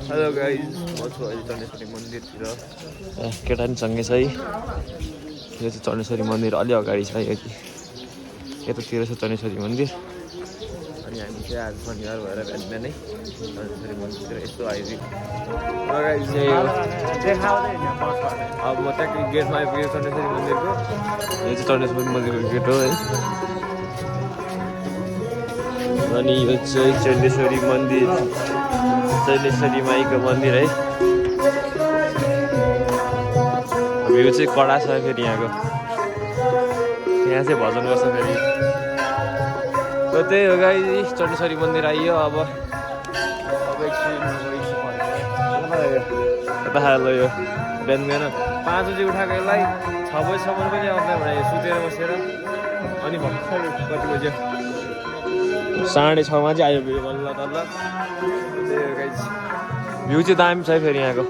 hello guys म छु अहिले चण्डेश्वरी मन्दिरतिर केटा पनि सँगै छ है यो चाहिँ चण्डेश्वरी मन्दिर अलि अगाडि छ यतातिर छ चण्डेश्वरी मन्दिर अनि हामी चाहिँ आज शनिबार भएर बिहान बिहानै चण्डेश्वरी मन्दिरतिर यस्तो आइदियो अब म ट्याक्कै गेटमा आइपुगेँ चण्डेश्वरी मन्दिरको यो चाहिँ चण्डेश्वरी मन्दिरको गेट हो है अनि यो चाहिँ चण्डेश्वरी मन्दिर चण्डेश्वरी माईको मन्दिर है भ्यू चाहिँ कडा छ फेरि यहाँको यहाँ चाहिँ भजन गर्छ फेरि र त्यही हो गाइस चण्डेश्वरी मन्दिर आइयो अब एकछिन यता खायो यो बिहान बिहान 5 बजी उठाएको यसलाई 6 बजीसम्म पनि आउँदैन भने सुतेर बसेर अनि भर्खर कति बज्यो 6:30 मा चाहिँ आयो भ्यू बल्ल तल्ल त्यही हो गाइस भ्यू चाहिँ दामी छ फेरि यहाँको